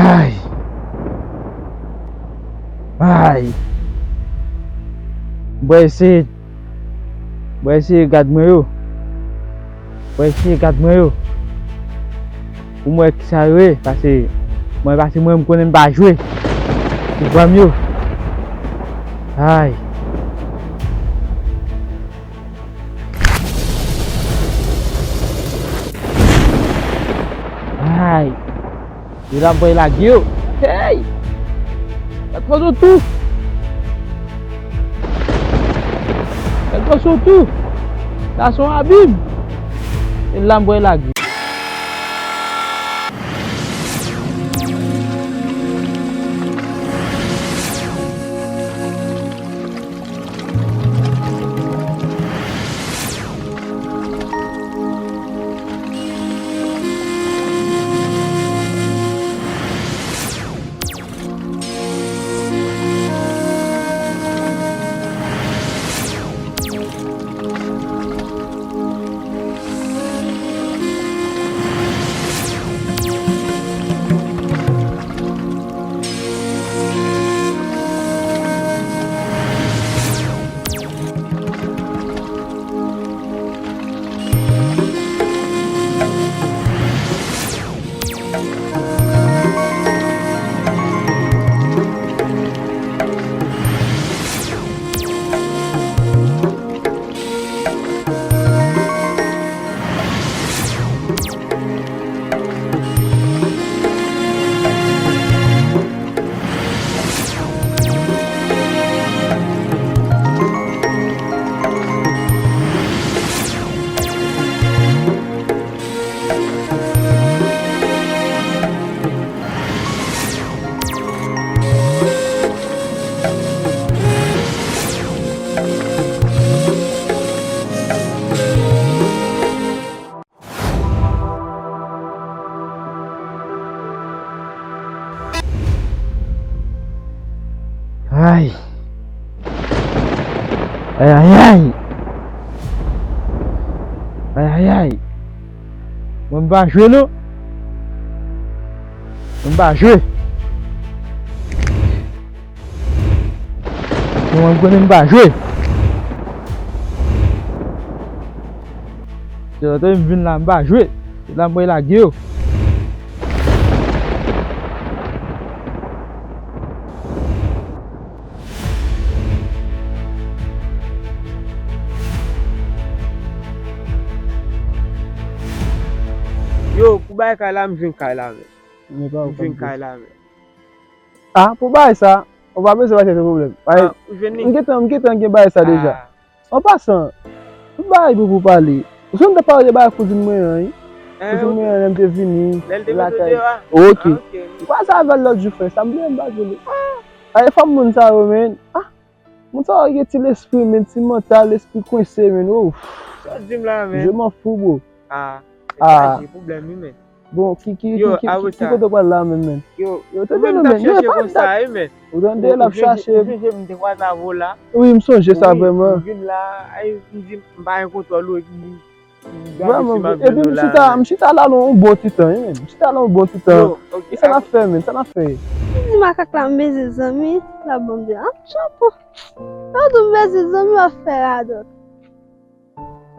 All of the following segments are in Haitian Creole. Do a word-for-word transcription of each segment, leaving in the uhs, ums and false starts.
Ay. Ay. Bwè eseye. Bwè eseye gad mwen yo. Bwè eseye gad mwen yo. Pou mwen kisa yo ye, paske mwen, paske mwen, m konnen m pa jwe. Pou vwa m yo. Ay. Ay. Yo la bwè lage yo. Hey! Fè twò sou tou. Fè twò sou tou. Sa se yon abim. E la bwè lage. Ay. Ay, ay, ay. Ay, ay, ay. Mwen m pa jwe non. Mwen m pa jwe. Mwen m konnen m pa jwe. Se lòt m vin la m pa jwe. Se la m pral lage yo. Yo, pou bay kay la, m jwenn kay la, men. M jwenn kay la, men. Ah, pou bay sa, ou pa bezwen pa chèche pwoblèm. Ah, ou jwenn li? M gentan, m gentan gen bay sa deja. Ah. An pasan, tout bagay gen pou pale. Ou sonje m te pale de bagay kouzin mwen an, wi. Eh, kouzin mwen an, lè m te vini lakay. Lè l te mete w deyò a? Ok. Ah, ok. M kwaze avè l lòt jou, frè, sa m bliye m pa di w li. Ah, e fanm moun sa yo, men. Ah, moun sa yo gen ti lespri, men, ti mantal, lespri kwense, men. Oh. Sa w di m la, men? Je m'en fous, bro. Ah, e pa gen pwoblèm, wi, men. Bon, ki, ki, ki, ki, ki kote w pral la menm, men? Yo, yo, tande non, men. Yo, e pa dat. Ou tande, l ap chache. Ou sonje m te kwaze avè w la? Wi, m sonje sa vrèman. Ou vin la, ay, m di, m pa gen kontwòl ou, epi m gade si m ap jwenn ou la. Epi m chita, m chita la yon bon ti tan, wi, men. M chita la yon bon ti tan. E sa n ap fè, men? Sa n ap fè? M di makak la, m bezwen zanmi, l ap ban m de ap chapo. Yo di m bezwen zanmi, w ap fè radòt.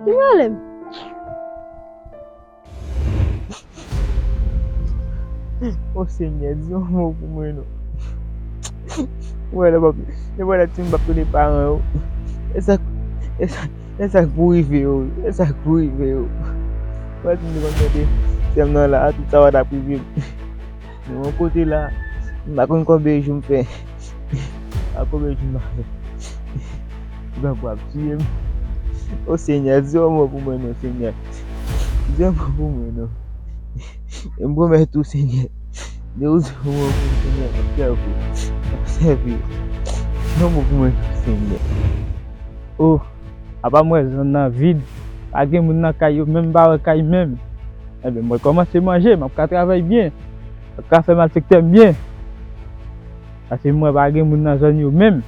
Li rele m. O Senyè, di yon mo pou mwen non. Ou wè lè m ap, ou wè lè ti m p ap tounen paran yo. E sa, e sa, e sa k pou rive yo, e sa k pou rive yo. Ou wè ti m te konn mete sè m nan la, tout sa pa t ap rive m. Men yon kote la, m pa konn konbyen jou m fè. A konbyen jou m pa fè. Grangou ap tiye m. O Senyè, di yon mo pou mwen non, Senyè. Di yon mo pou mwen non. E m pwomèt ou, Senyè. Di yon mo pou mwen, Senyè. M ap sèvi w. M ap sèvi w. Di yon mo pou mwen non, Senyè. Oh, apa m wè zòn nan vid. Pa gen moun nan kay yo, menm m pa wè kay menm. Enben, mwen kòmanse manje, m ap ka travay byen. M ap ka fè malfektè m byen. Paske m wè pa gen moun nan zòn yo menm.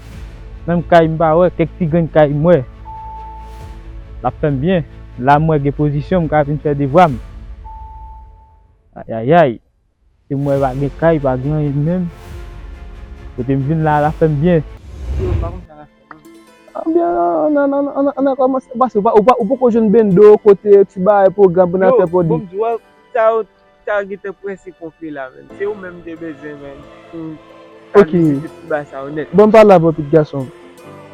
Menm kay m pa wè, kèk ti grenn kay m wè. L ap fè m byen. La m wè gen pozisyon, m ka vin fè devwa m. Ayayay. E mwen pa gen kay, pa gen anyen menm. Kote m vin la, la fè m byen. Yo, m pa konn sa la fè non. Anbyen, ann, ann, ann, ann, ann kòmanse, paske ou pa, ou pa, ou poko jwenn bendo kote ti bagay pwogram pou n ap fè pwodui. Yo, bon, m di w, sa yo, sa yo gentan prèske konkli la, menn. Se ou menm m te bezwen, menn, pou m ka vizite ti bagay sa yo nèt. Bon, m pale avè w, pitit gason m.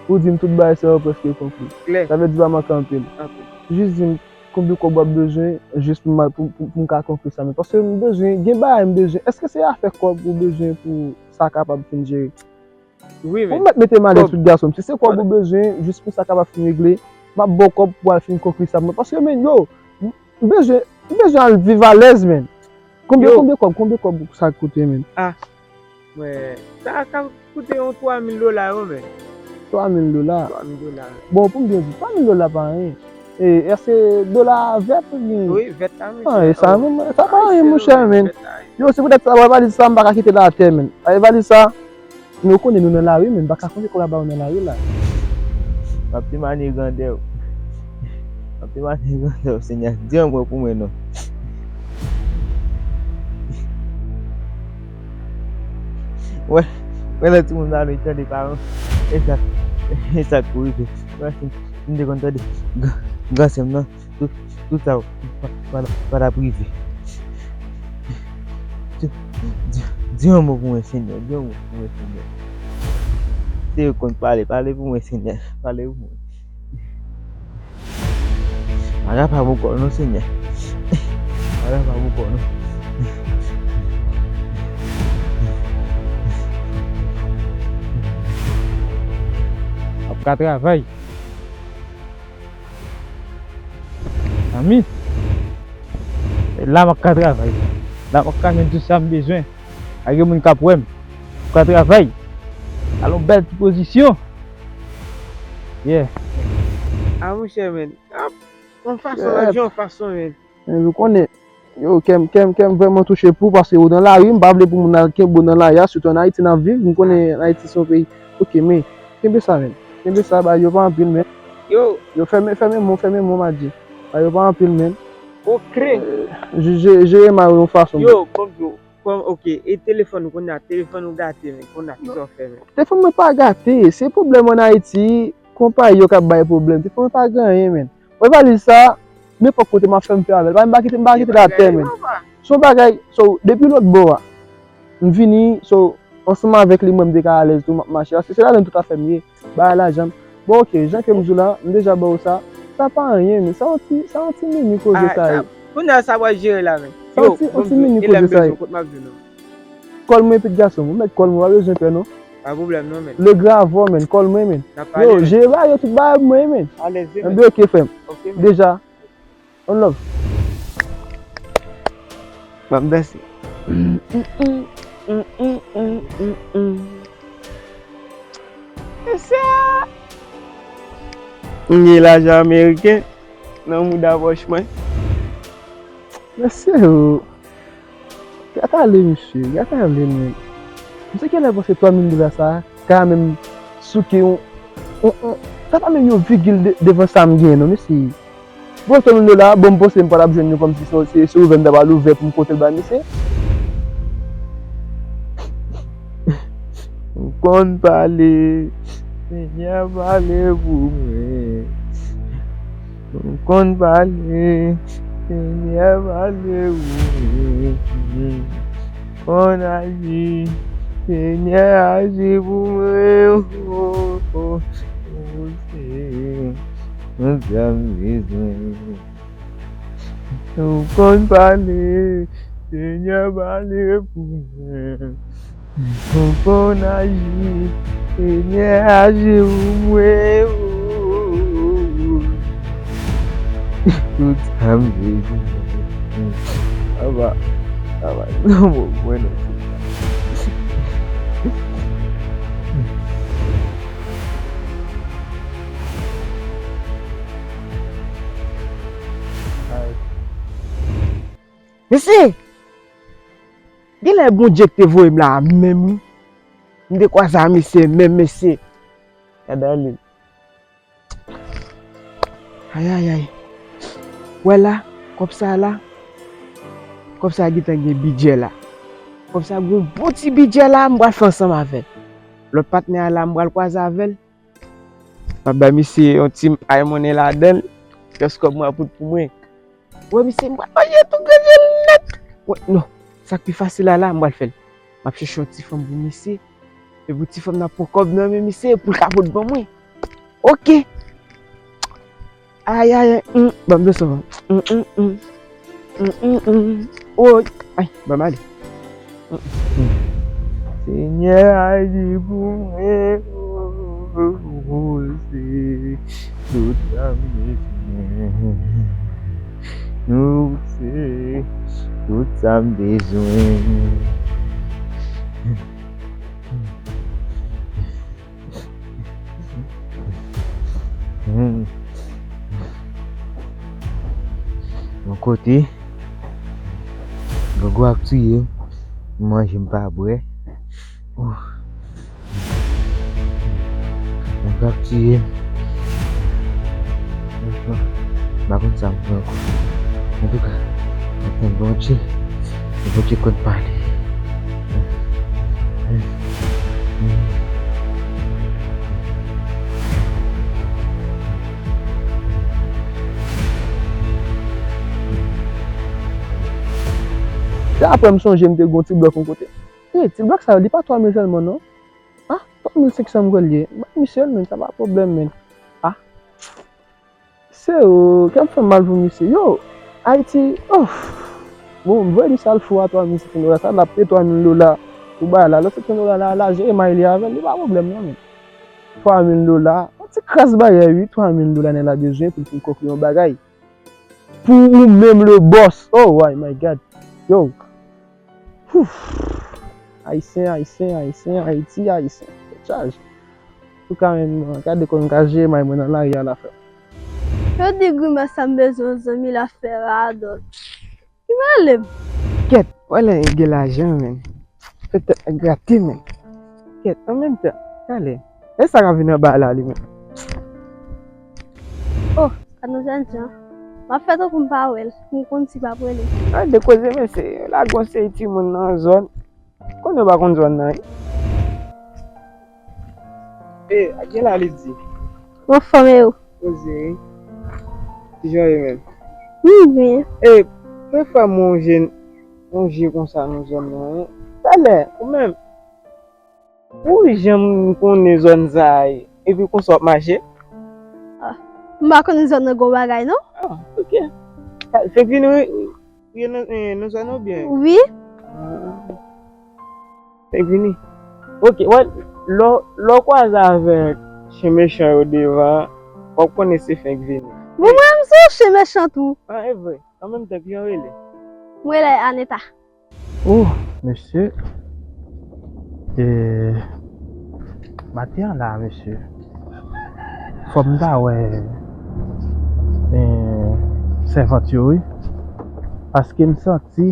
Ou di m tout bagay sa yo prèske konkli. Klè. Sa vle di pa manke anpil. Anpil. Jis di m, konbyen kòb w ap bezwen jis pou m, pou, pou, pou m ka konkli sa menm. Paske m bezwen, gen bagay m bezwen. Èske se afè kòb ou bezwen pou sa kapab fin jere? Wi, men. Ou mèt mete m alèz, pitit gason m. Si se kòb ou bezwen jis pou sa kapab fin regle, m ap ba w kòb pou w al fin konkli sa pou mwen. Paske, men, yo, m bezwen, m bezwen al viv alèz, men. Konbyen, konbyen kòb, konbyen kòb sa koute, men? Ah, mwen, sa ka koute yon twa mil dola yo, men. Twa mil dola? Twa mil dola. Bon, pou m byen di, twa mil dola pa anyen. E, èske dola a vèt oubyen? Wi, vèt la, men. Ah, e sa menm, sa pa anyen, monchè, men. Yo, se poutèt sa, wè, valiz sa, m pa ka kite l atè, men. Wè, valiz sa, men ou konnen nou nan lari, men, m pa ka konte kòb la ba yo nan lari la. M ap temanye grandè w. M ap temanye grandè w, Senyè. Di yon mo pou mwen, non. Wè, wè lè timoun nan annik tande paran. E sa, e sa k pou rive. Wè, si m te konn tande gran, gran sè m nan, tout, tout sa yo pa, pa, pa t ap rive. Di, di, di yon mo pou mwen, Senyè, di yon mo pou mwen, Senyè. Se yo k konn pale, pale pou mwen, Senyè, pale pou mwen. Pa kapab ankò non, Senyè. Pa kapab ankò non. M ap ka travay. Zanmi, la m ap ka travay. La m ap ka jwenn tout sa m bezwen. Pa gen moun k ap wè m. M ap ka travay. Al yon bèl ti pozisyon. Yeah. Ah, monchè, men. Yon fason, yeah, yon fason, men. Men, ou konnen, yo, kè m, kè m, kè m vrèman touche pou ou, paske ou nan lari, m pa vle pou moun al kenbe w nan lari a, sitou ann Ayiti n ap viv, m konnen Ayiti se yon peyi. Oke, men, kenbe sa, men. Kenbe sa, ba yo pa anpil, men. Yo. Yo, fèmen, fèmen men w, fèmen men w, m a di. Ba yo pa anpil, men. Oke. Euh, je-, je-, jere may ou yon fason, men. Yo, bon, yo. Bon, oke, e telefòn ou kounye a, telefòn ou gate, men, kounye a, kisa w fè, men? Telefòn mwen pa gate, se pwoblèm ann Ayiti, konpayi yo k ap bay pwoblèm, telefòn mwen pa gen anyen, men. Wè valiz sa, nenpòt kote m ap fè m fè avè l, m pa kite, m pa kite l atè, men. Se yon bagay, so, depi lòt bò a, m vini, so, ansanm avèk li, mwen, m te ka alèz tou, m ap mache, paske se ladan tout afè m ye. Bagay lajan. Bon, oke, jan ke m di w la, m deja ba w sa. Sa pa anyen, men sa yon ti, sa yon ti mini koze sa ye. Kounye a sa pral jere la, men. Sa yon ti, yon ti mini koze sa ye. Kot m ap jwenn ou? Kòl mwen, pitit gason m. Ou mèt kòl mwen, pa bezwen pè non. Pa pwoblèm non, men. Le gravò, men, kòl mwen, men. Yo, jere bagay yo, tout bagay mwen, men. Alèz wi, men. Anben, oke, frè m. Oke, men. Deja. One love. M ap danse. Mesye! M gen lajan ameriken nan mouda pòch mwen. Mesye o! Gad ale, mesye, gad ale, men. Misye genlè panse twa mil dola sa a ka menm souke yon, yon, yon, sa pa menm yon vigil de, devan sa m gen, non, mesye. Bon, twa mil dola, bon, m panse m pa t ap jwenn yo kòmsi se, se, se ouvè m ta pral ouvè pou m pote l bay misye. M konn pale, Senyè pale pou mwen. M konn pale, Senyè pale pou mwen. Konn aji, Senyè aji pou mwen. Oh, oh, oh, oh, se, se sa m bezwen. Ou konn pale, Senyè pale pou mwen. Ou konn aji, Senyè aji pou mwen. Tout sa m bezwen. Aba, aba, non, bon, mwen non. Mesye! Genlè Bondye ki te voye m la a menm wi. M te kwaze a mesye menm mesye. Gad ale. Ayayay. Wè la, kòb sa la. Kòb sa gentan gen bidjè la. Kòm sa, gon bon ti bidjè la, m pral fè ansanm avè l. Lòt patnè a la, m pral kwaze avè l. M ap bay misye yon ti ay monnen ladan l. Piyès kòb mwen ap pou mwen. Wè, misye, m pral manje tou, granje l nèt. Wè, non, sa k pi fasil la, la, m pral fè l. M ap chèche yon ti fanm pou misye. Epi ti fanm nan pran kòb nan men misye pou l ka pot ban mwen. Oke. Ay, ay, ay, mm, ban m de sou. Mm, mm, mm. Mm, mm, mm. Oy, ay, ban m ale. Mm, mm. Senyè, aji pou mwen, oh, oh, oh, se tout sa m bezwen. Nou se tout sa m bezwen. Hmm. Yon kote, grangou ap tiye m, m manje m pa bwè. Ouh. Grangou ap tiye m. M pa konn sa m pran ankò. Antouka, m ap tann Bondye. Bondye konn pale. Se apre m sonje m te gon ti blòk yon kote. Hey, ti blòk sa yo, li pa twa mil sèlman non. Ah, twa mil senk san m kwè l ye. Bay misye l, men, sa pa pwoblèm, men. Ah. Se, o, kè m fè m mal pou misye. Yo, Ayiti, oh. Bon, m voye li sa l fou a twa mil senk san dola. Sa l ap peye twa mil dola pou bagay la. Lòt senk san dola la, la jere may li avè l. Li pa pwoblèm non, men. Twa mil dola. Yon ti kras bagay, wi. Twa mil dola nèg la bezwen pou l fin konkli yon bagay. Pou ou menm le boss. Oh, why, my God. Yo. Ouf. Ayisyen, Ayisyen, Ayisyen, Ayiti, Ayisyen. Tèt chaje. Antouka, menm, gade kòman m ka jere may mwen nan lari a la frè m. Yo di grimès sa m bezwen yon zanmi la fè radòt. Ki rele m? Kèt, wè lè gen lajan, menm. Fè tèt la grate, menm. Kèt, an menm tan, talè. E sa k ap vin anba la, li menm. Oh, sa nou jènjan. M ap fè tankou m pa wè l, pou m konn si l p ap rele m. Gade koze, mesye, lage yon seri timoun nan zòn. Konnen yo pa konn zòn nan, wi. E, a gen la li di. Mwen fòme yo. Koze, wi. Kijan w ye menm? M byen. E, mwen fè m yon je, yon je konsa nan zòn nan, wi. Talè, ou menm, ou janm konnen zòn sa a ye, epi konsa w ap mache? Ah, m pa konnen zòn nan gon bagay, non. Ah, ok. Fèk vini, wi. Ou ye nan, eh, nan zòn nan oubyen? Wi. Ah. Fèk vini. Ok, wè, lè w, lè w kwaze avèk chen mechan yo devan, w ap konnen se fèk vini. Bon, mwen, m se yon chen mechan tou. Ah, e vre. An menm tan, kijan w rele? Mwen rele Aneta. Oh, mesye. E, maten an la, mesye. Fò m ta wè, e, sèvant yo, wi. Paske m santi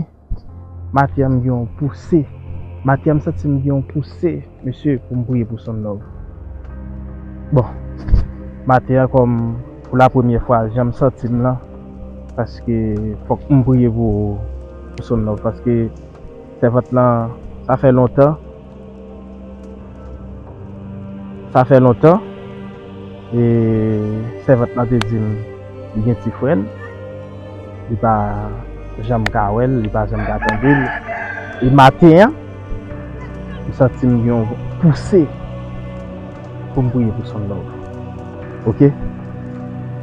maten an m gen yon pouse. Maten an m santi m gen yon pouse, mesye, pou m priye pou Son Love. Bon, maten an kòm pou la premyè fwa, jan m santi m lan, paske fòk m priye pou, pou Son Love, paske sèvant lan, sa fè lontan, sa fè lontan, e sèvant lan te di m li gen ti frè l, li pa janm ka wè l, li pa janm ka tande l. E maten an, m santi m gen yon pouse pou m priye pou Son Love. Ok?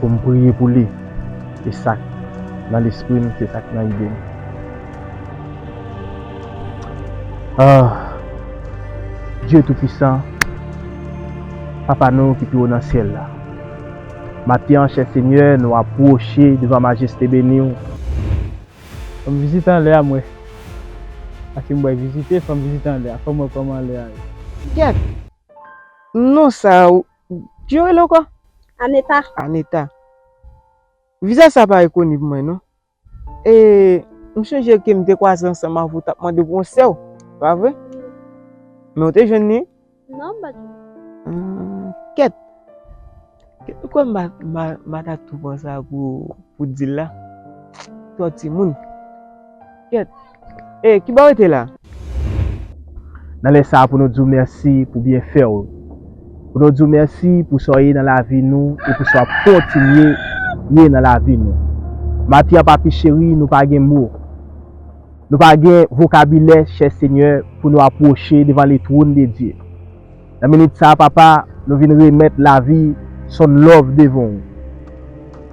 Pou m priye pou li. E sa k nan lespri m, se sa k nan ide m. Ah, Dye Toupisan, Papa nou ki pi wo nan syèl la. Maten an, chè Senyè, nou apwoche devan majeste beni w. Fò m vizite anlè a, mwen. Paske m bay vizite, fò m vizite anlè a. Fò m wè kòman anlè a ye. Kèt! Non sa, ou, jan w rele ankò? Aneta. Aneta. Vizaj sa pa rekoni pou mwen, non. E, m sonje ke m te kwaze ansanm avè w, t ap mande pou yon sè w, pa vre? Men w te jwenn li? Non, m pa t jwenn. Ah, kèt. Kèt, ou kwè m pa, m pa, m pa ta tou pran sa pou, pou di l la? Twò timoun. Kèt. E, ki bò w rete la? Nan lè sa a, pou nou di w mèsi pou byenfè w. Pou nou di w mèsi pou sa w ye nan lavi nou e pou sa w ap kontinye ye nan lavi nou. Maten an, papi cheri, nou pa gen mo. Nou pa gen vokabilè, chè Senyè, pou nou apwoche devan le trône de Dieu. Nan minit sa a, papa, nou vin remèt lavi Son Love devan w.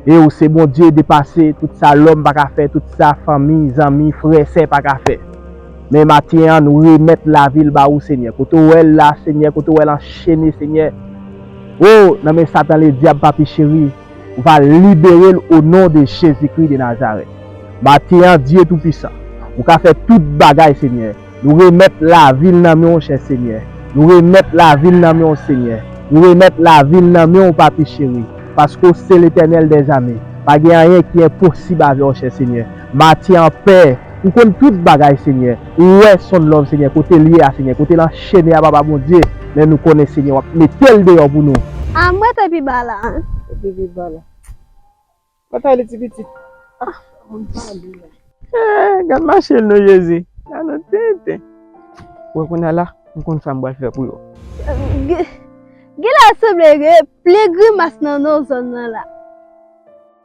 E ou se Bondye depase tout sa lòm pa ka fè, tout sa fanmi, zanmi, frè, sè pa ka fè. Men maten an, nou remèt lavi l ba ou, Senyè. Kote w wè l la, Senyè, kote w wè l anchene, Senyè. O, nan men Satan ledyab, papi cheri, ou va libere l o non de Jezikri de Nazarèt. Maten an, Dye Toupisan, ou ka fè tout bagay, Senyè. Nou remèt lavi l nan men w, chè Senyè. Nou remèt lavi l nan men w, Senyè. Nou remèt lavi l nan men w, papi cheri. Paske w se Letènèl dèzame. Pa gen anyen ki enposib avè w, chè Senyè. Maten an, Pè, ou konn tout bagay, Senyè. Ou wè Son Love, Senyè, kote l ye a, Senyè, kote l anchene a, Papa Bondye. Men nou konnen, Senyè, w ap mete l deyò pou nou. A, mwen te pi ba la. Te pi ba la. Mwen ta li ti pitit. Ah, mwen ta li la. Eh, gad mache l non, Jezi. Gad non tenten. Wè kounye a la, m konn sa m pral fè pou yo. Gen, gen la sanble gen plen grimas nan non zòn nan la.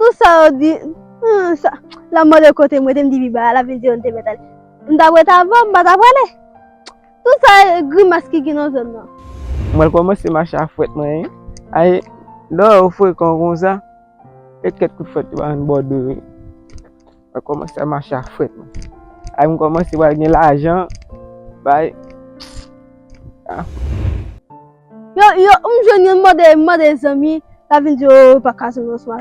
Tout sa yo di, hmm, sa, la mande kote mwen te m di pi ba, la vin di yo n te mèt ale. M ta prete avè w, m pa ta prale. Tout sa grimas ki gen nan zòn nan. Mwen kòmanse mache a frèt mwen, wi. Ay, lè w frekan konsa, e kèk kout frèt yo pa vin bòde w, wi. Mwen kòmanse mache a frèt mwen. Ay, m kòmanse pral gen lajan, bay. Ah. Yo, yo, m jwenn yon mande, mande zanmi, la vin di yo pa ka jwenn oswa.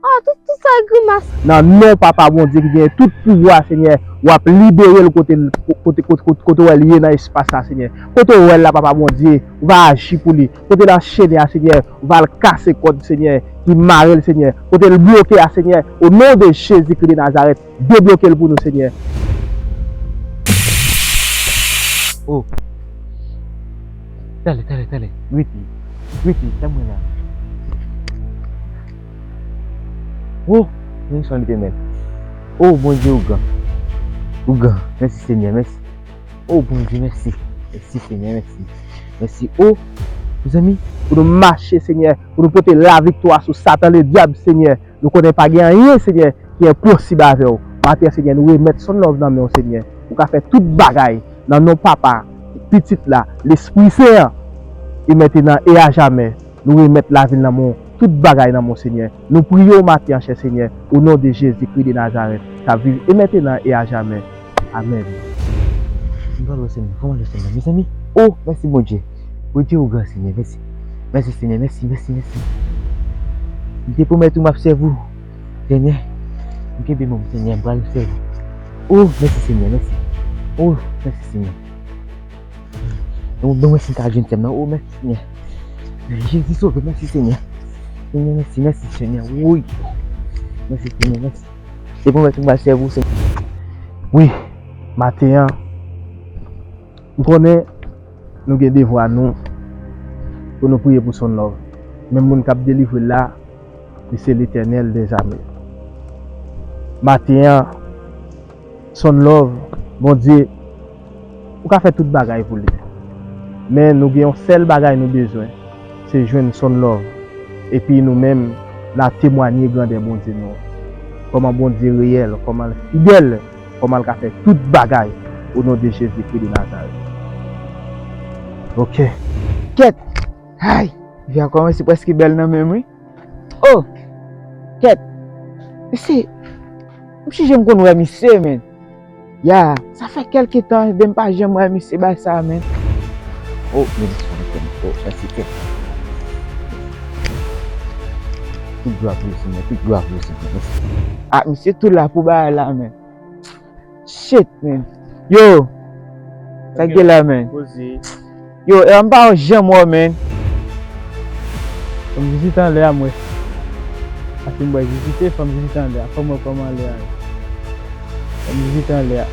Ah, tout, tout sa grimas. Nan non Papa Bondye ki gen tout pouvwa, Senyè, w ap libere l kote, kote, kote, kote, kote w wè l ye nan espas la, Senyè. Kote w wè l la, Papa Bondye, ou va aji pou li. Kote l anchene a, Senyè, ou va al kase kòd, Senyè, ki mare l, Senyè. Kote l bloke a, Senyè, o non de Jezikri de Nazarèt, debloke l pou nou, Senyè. Oh. Tale, tale, tale. Rete. Rete, tann mwen la. Oh, men son Letènèl. Oh, Bondye, ou gran. Ou gran. Mèsi, Senyè, mèsi. Oh, Bondye, mèsi. Mèsi, Senyè, mèsi. Mèsi. Oh, mezanmi, pou nou mache, Senyè, pou nou pote laviktwa sou Satan, ledyab, Senyè. Nou konnen pa gen anyen, Senyè, ki enposib avè w. Maten an, Senyè, nou remèt Son Love nan men w, Senyè. Ou ka fè tout bagay nan non Papa, Pitit la, Lespri Sen an. E mentenan e ajamè, nou remèt lavi l nan men w. Tout bagay nan men w, Senyè. Nou priye w maten an, chè Senyè, o non de Jezikri de Nazarèt, k ap viv e mentenan e ajamè. Amèn. M pral wè Senyè, kòman wè Senyè, mezanmi? Oh, mèsi Bondye. Bondye ou gran, Senyè, mèsi. Mèsi, Senyè, mèsi, mèsi, mèsi. M te pwomèt ou m ap sèvi w, Senyè. M kenbe men w, Senyè, m pral sèvi w. Oh, mèsi, Senyè, mèsi. Oh, mèsi, Senyè. Bon, bon, mèsi, m ka jwenn sè m nan. Oh, mèsi, Senyè. Jezi sove, mèsi, Senyè. Senyè, mèsi, mèsi, Senyè. Woy. Mèsi, Senyè, mèsi. Se pwomèt ou m pral sèvi w, Senyè. Wi, maten an, m konnen nou gen devwa nou pou nou priye pou Son Love. Men moun k ap delivre l la, li se Letènèl dèzame. Maten an, Son Love, Bondye, ou ka fè tout bagay pou li. Men nou gen yon sèl bagay nou bezwen, se jwenn Son Love. Epi nou menm, n a temwanye grandè Bondye nou an. Kòman Bondye reyèl, kòman l fidèl, kòman l ka fè tout bagay, o non de Jezikri de Nazarèt. Oke. Kèt! Ay! Vi a kòmanse prèske bèl nan men m, wi. Oh! Kèt! Mesye, m sonje m konn wè misye, men. Ya, sa fè kèlke tan, men m pa janm wè misye bay sa, men. Oh, men misye konn fè m. Oh, mèsi, kèt. Tout glwa pou ou, Senyè, tout glwa pou ou, Senyè. Mèsi. Ah, misye tou la pou bagay la, men. Shit, man. Yo! Sa k gen la, man? Poze. Yo, e, m pa janm wè w, man. Fò m vizite anlè a, mwen. Ase m wè vizite, fò m vizite anlè a. Fò m wè kòman anlè a ye. Fò m vizite anlè a.